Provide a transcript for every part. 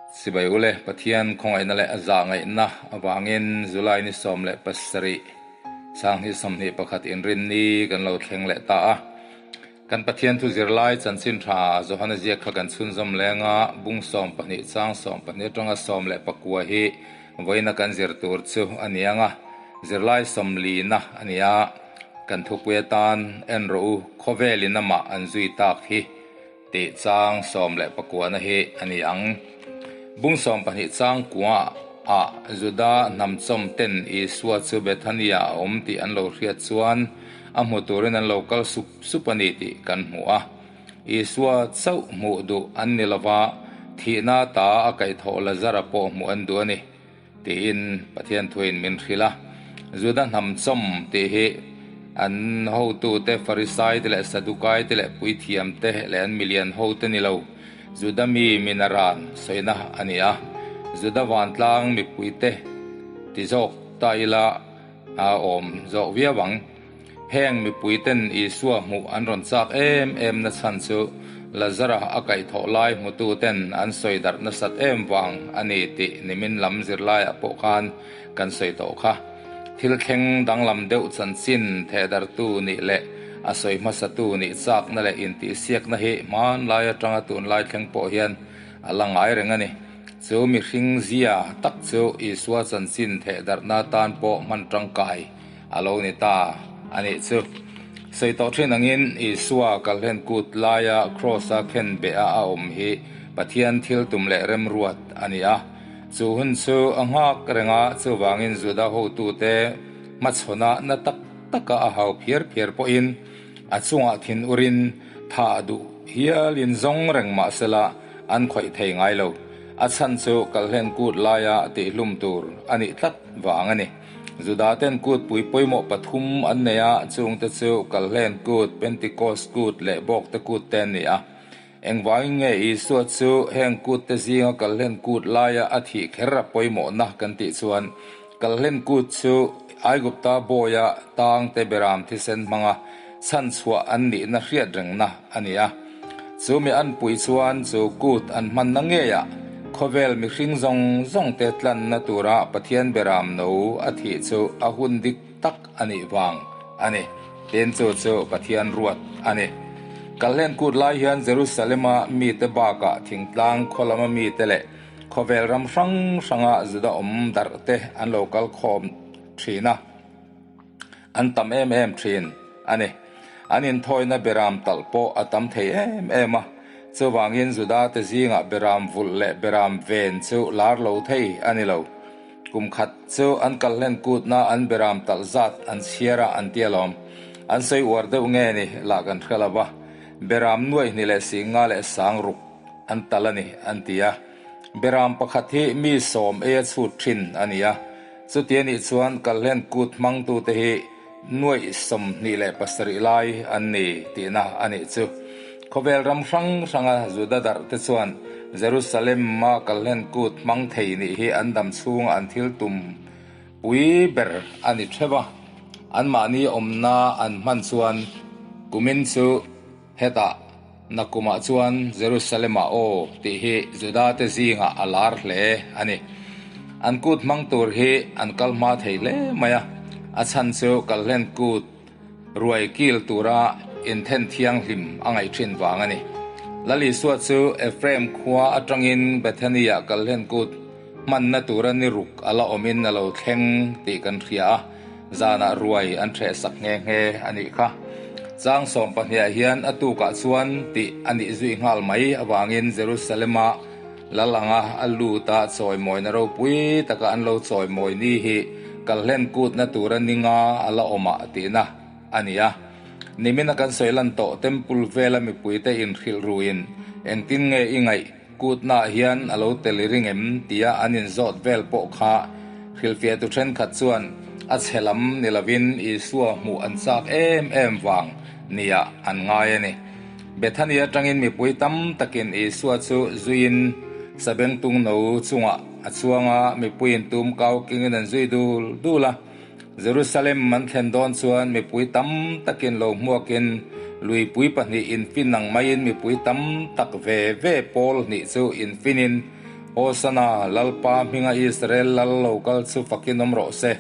Sibai ule, Pathian khawngaihna leh a zahngaihna avangin July ni 17, 2021 inrinni kan lo thleng leh ta a. Kan Pathian thu zirlai chanchin tha Johana ziak kha kan chhunzawm leng a, bung 12 chang 12 atanga 19 hi vawiina kan zir tur chu a ni ang a, zirlai 40 na a ni a, kan thupui atan en rawh u, khawvelin amah an zui tak hi tih chang 19 na hi a ni ang. Bung 12 chang kua ah Juda hnam chawm ten Isua chu Bethania a awm tih an lo hriat chuan a hmu turin an lo kal sup sup a ni tih kan hmu a. Isua chauh hmuh duh an ni lova, thihna ta a kaihthawh Lazara pawh hmuh an duh a ni tiin Pathian thuin min hrilh a. Juda hnam chawm tih hi an hotute Farisai te leh Sadukai te leh puithiam te leh an milian hote ni lo, Juda mi minaran sawina a ni a. Juda vantlang mipuite ti zawk ta ila a awm zawk viau ang. Heng mipuiten Isua hmuh an rawn chak em em na chhan chu Lazara a kaihthawh lai hmututen an sawi darh nasat em vang a ni tih nimin lam zirlaiah pawh khan kan sawi tawh kha. Thil thleng danglam deuh chanchin thehdarhtu nih leh a sawi hmasatu nih chakna leh intihsiakna hi hmanlai atanga tunlai thleng pawh hian a la ngai reng a ni. Chu mihring zia tak chu Isua chanchin thehdarhna tan pawh hman tangkai a lo ni ta a nih chu. Sawi tawh thin angin Isua kalhlen kut laia Kraws-a khen beh a a awm hi Pathian thil tum leh remruat a ni a. Chu hun chu a nghak reng a, chuvangin Juda hotute hmachhawnah na tak taka a hau phiar phiar pawhin a chungah thin urin thah duh hialin zawng reng mah sela an khawih thei ngai lo. A chhan chu kalhlen kut laia tihhlum tur a nih tlat vang a ni. Juda ten kut pui pawimawh pathum an nei a, chungte chu Kalhlen kut, Pentecost kut leh Bawkte kut te an ni a. Engvangin nge Isua chu heng kut te zinga Kalhlen kut laia a thih kher a pawimawhna kan tih chuan, Kalhlen kut chu Aigupta bawia tangte beram thisen hmanga chhanchhuah an nihna hriat rengna a ni a. Chu mi an pui chuan chu kut an hmanna ngeiah khawvel mihring zawng zawng te tlanna tura Pathian beram no a thih chu a hun dik tak a nih vang a ni. Tin chu chu Pathian ruat a ni. Kalhlen kut lai hian Jerusalema mite bakah thingtlang khaw lama mite leh khawvel ram hrang hranga Juda awm darh te an lo kal khawm thin a. An tam em em thin a ni. An inthawina beram talh pawh a tam thei em em a. Chuvangin Juda te zingah beram vulh leh beram ven chu lar lo thei a ni lo. Kum khat chu an kal hlen kutna an beram talh zat an chhiar a an ti alawm. An sawi uar deuh nge ni lah kan hre lo va. Beram nuaih hnih leh singa leh sang ruk an talh a ni an ti a. Beram pakhat hi mi sawm ei a chhut thin a ni a. Chuti a nih chuan Kalhlen kut hmangtute hi nuaih 27 lai an ni tihna a nih chu. Khawvel ram hrang hranga Juda darh te chuan Jerusalem-a Kalhlen kut hmang thei nih hi an dam chhunga an thil tum pui ber a ni theuh a. Anmahni awmna an hman chuan kumin chu hetah nakumah chuan Jerusalem-ah aw tih hi Juda-te zingah a lar hle a ni. An kut hmang tur hi an kal hma thei hle mai a, a chhan chu Kalhlen kut ruai kil tura inthen thianghlim a ngaih thin vang a ni. Lal Isua chu Ephraim khua atangin Bethany-ah Kalhlen kut hmanna tura ni ruk a la awmin a lo thleng tih kan hria a. Zanah ruai an hreh sak nghe nghe a nih kha. Chang 12 ah hian a tukah chuan tih a nih zui nghal mai avangin Jerusalema lal anga a lut a chawimawina ropui taka an lo chawimawi ni hi kalhlen kutna tura ninga a la awmah tihna a ni a. Nimina kan sawi lan tawh temple vela mipuite inhrilh ruin engtin nge i ngaih kutnaah hian a lo tel i ring em tia an inzawt vel pawh kha hrilhfiahtu thenkhat chuan a chhe lam ni lovin Isua hmuh an chak em em vang nia an ngai a ni. Bethany atangin mipui tam takin Isua chu zuiin sabengtung no chungah a chuang a, mipuiin tum kau kingin an zui dul dul a. Jerusalem an thlen dawn chuan mipui tam takin lo hmuakin luipui pahnih infin ang maiin mipui tam tak ve ve pawl hnih chu infinin Hosana, Lalpa hminga Israel lal lo kal chu fakin awm rawh se,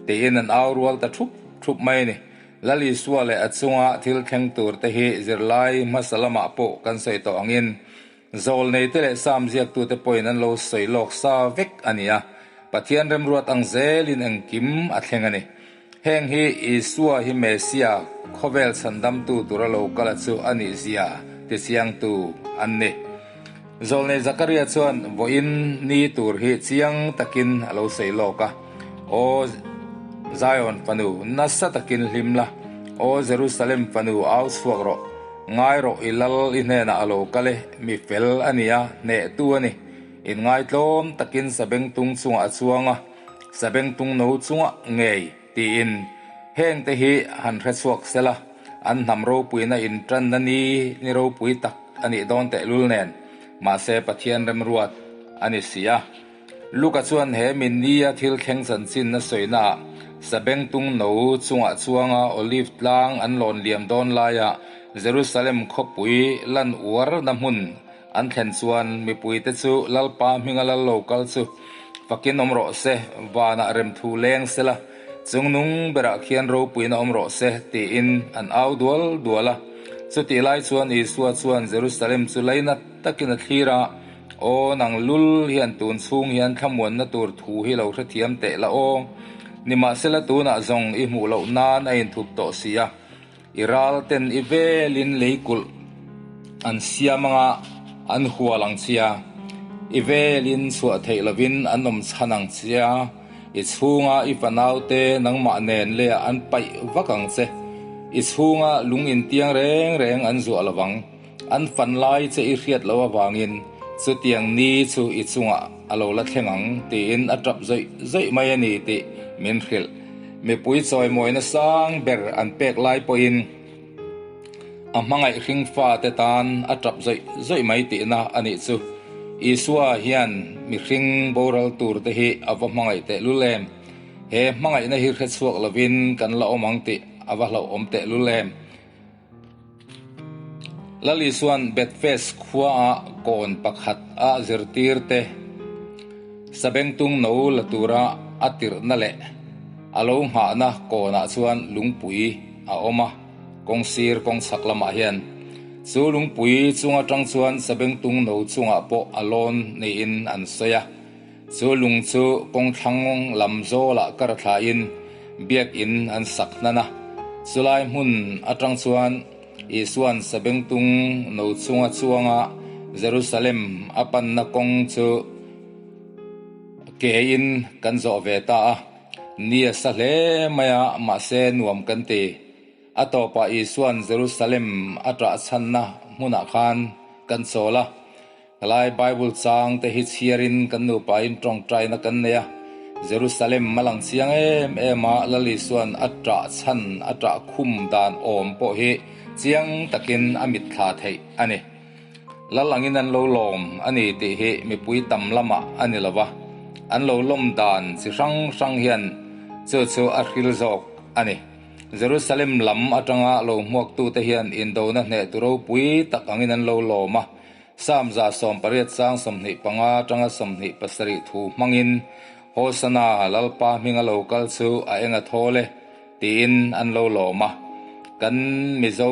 tiin an au rual ta thup thup mai a ni. Lal Isua leh a chunga thil thleng tur te hi zirlai hmasa lamah pawh kan sawi tawh angin Zawlneite leh Sam ziaktute pawhin an lo sawi lawk sa vek a ni a, Pathian remruat ang zelin engkim a thleng a ni. Heng hi Isua hi Mesia, khawvel chhandamtu tura lo kala chu a nih zia tichiangtu an ni. Zawlnei Zakaria chuan vawiin ni tur hi chiang takin a lo sawi lawk a, Aw Zion fanu, nasa takin hlim la, Aw Jerusalem fanu, au chhuak rawh. Ngai rawh, i lal i hnenah a lo kal e, mi fel a ni a, hnehtu a ni. Inngaitlawm takin sabengtung chungah a chuang a, sabengtung no chungah ngei, tiin hengte hi han hre chhuak sel a, an hnam ropuina intanna ni ni ropui tak a nih dawn tehlul nen, mahse Pathian remruat a ni si a. Luka chuan he mi nia thil thleng chanchin a sawinaah sabengtung no chungah chuanga Olive tlang an lawn liam dawn laiah Jerusalem khawpui lan uarna hmun an thlen chuan mipuite chu Lalpa hminga lal lo kal chu fakin awm rawh se, vanah remthu leng sela, chungnung berah khian ropuina awm rawh se tiin an au dual dual a. Chutih lai chuan Isua chuan Jerusalem chu lainat takin a thlir a. Aw, nang lul hian tun chhung hian thlamuanna tur thu hi lo hrethiam teh la aw. Nimahsela tunah zawng i hmuh loh nan a inthup tawh si a, i ral ten i velin lei kulh an siam anga an hual ang chia, i velin chhuah theih lovin an awm chhan ang chia, i chhunga i fanaute nangmah nen leiah an paih vak ang che, i chhunga lung intiang reng reng an zuah lovang. An fan lai che i hriat loh avangin chutiang ni chu i chungah a lo la thleng ang tiin a tap zawih zawih mai a ni tih min hrilh. Mipui chawimawina sang ber an pek lai pawhin a hmangaih hringfate tan a tap zawih zawih mai tihna a nih chu. Isua hian mihring boral turte hi a va hmangaih tehlul em? He hmangaihna hi hrechhuak lovin kan la awm ang tih a va hlauhawm tehlul em? Lal Isua'n Bethfes khuaah kawn pakhat a zirtirte sabengtung no la tura a tirhna leh a lo nghahna kawnah chuan lungpui a awm a, kawng sir kawng chhak lamah hian. Chu lungpui chung atang chuan sabengtung no chungah pawh a lawn niin an sawi a. Chu lung chu kawng thlang lam zawlah kar thlain biakin an sak hnan a. Chulai hmun atang chuan Isua'n sabengtung no chunga chuanga Jerusalem a panna kawng chu kein kan zawh ve ta a. Ni a sa hle mai a, mahse nuam kan ti. A tawpah Isua'n Jerusalem a ṭah chhanna hmunah khan kan chawl a. Helai Bible chang te hi chhiarin kan nupain tawngtaina kan nei a, Jerusalem a lang chiang em em a, Lal Isua'n a ṭah chhan, a ṭah khum dan awm pawh hi chiang takin a mitthla theih a ni. Lal angin an lo lawm a ni tih hi mipui tam lamah a ni lo va, an lo lawm dan chi hrang hrang hian chu chu a hril zawk a ni. Jerusalem lam atanga lo hmuaktute hian indona hnehtu ropui tak angin an lo lawm a, Psalm 118 chang 25 atanga 27 thu hmangin, Hosana, Lalpa hminga lo kal chu a eng a thawl e, tiin an lo lawm a. Kan Mizo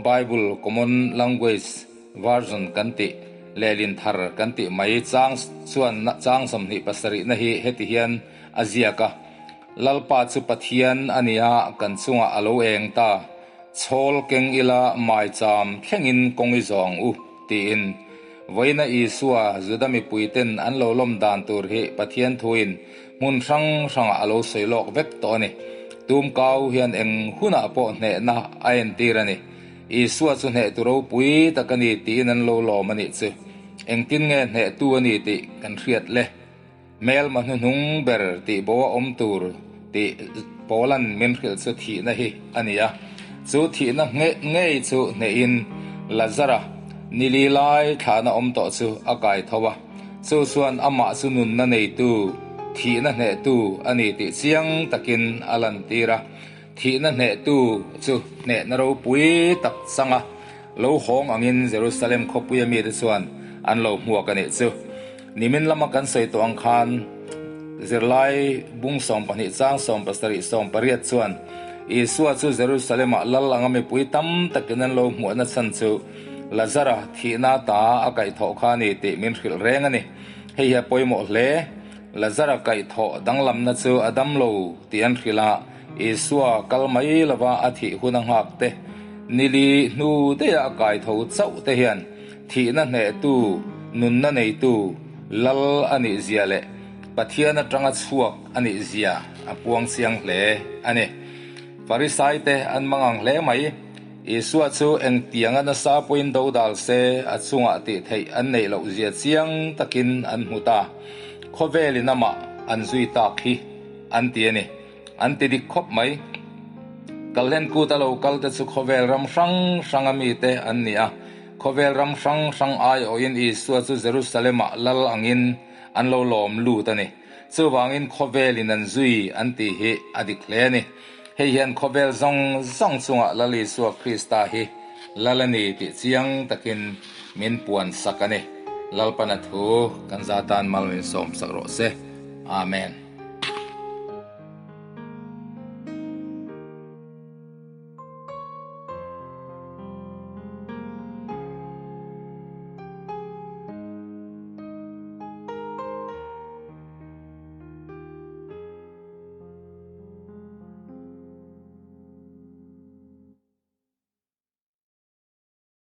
Bible Common Language Version kan tih, lehlin thar kan tih mai chang chuan chang 27 na hi heti hian a ziak a, Lalpa chu Pathian a ni a, kan chungah a lo eng ta. Chhawl keng ila maicham thlengin kawng i zawh ang u, tiin. Vawiina Isua, Juda mipuiten an lo lawm dan tur hi Pathian thuin hmun hrang hrangah a lo sawi lawk vek tawh a ni. Tumkau hian eng hunah pawh hnehna a entir a ni. Isua chu hnehtu ropui tak a ni tiin an lo lawm a nih chu. Engtin nge hnehtu a ni tih kan hriat le. Hmelma hnuhnung ber tih bo a awm tur tih Paula'n min hrilh chu thihna hi a ni a. Chu thihna ngei chu hnehin Lazara nili lai thlahna awm tawh chu a kai tho a. Chu chuan amah chu nunna neitu, thihna hnehtu a ni tih chiang takin a lantir a. Thihna hnehtu chu hnehna ropui tak chang a, lo hawng angin Jerusalem khawpuia mite chuan an lo hmuak a nih chu. Nimin lama kan sawi tawh ang khan zirlai bung 12 chang 17 18 chuan Isua chu Jerusalem-ah lal anga mipui tam takin an lo hmuahna chhan chu Lazara thihna ta a kaihthawh kha a ni tih min hrilh reng a ni. Hei hi a pawimawh hle. Lazara kaihthawh danglamna chu a dam lo tih an hrilh a, Isua kal mai lova a thih hun a nghak te, nili hnu deiha a kaitho chauh te hian thihna hnehtu, nunna neitu Lal a nih zia leh Pathian atanga chhuak a nih zia a puang chiang hle a ni. Farisai te an mangang hle mai. Isua chu engtianga nasa pawhin do dal se a chungah tih theih an neih loh zia chiang takin an hmu ta. Khawvelin amah an zui tak hi an ti a ni. An ti dik khawp mai. Kalhlen kut a lo kal te chu khawvel ram hrang hranga mite an ni a. Khawvel ram hrang hrang aiawhin Isua chu Jerusalem-ah lal angin an lo lawm lut a ni. Chuvangin khawvelin an zui an tih hi a dik hle a ni. Hei hian khawvel zawng zawng chungah Lal Isua Krista hi Lal a ni tih chiang takin min puan sak a ni. Lalpana thu kan za tan mal min sawm sak rawh se. Amen.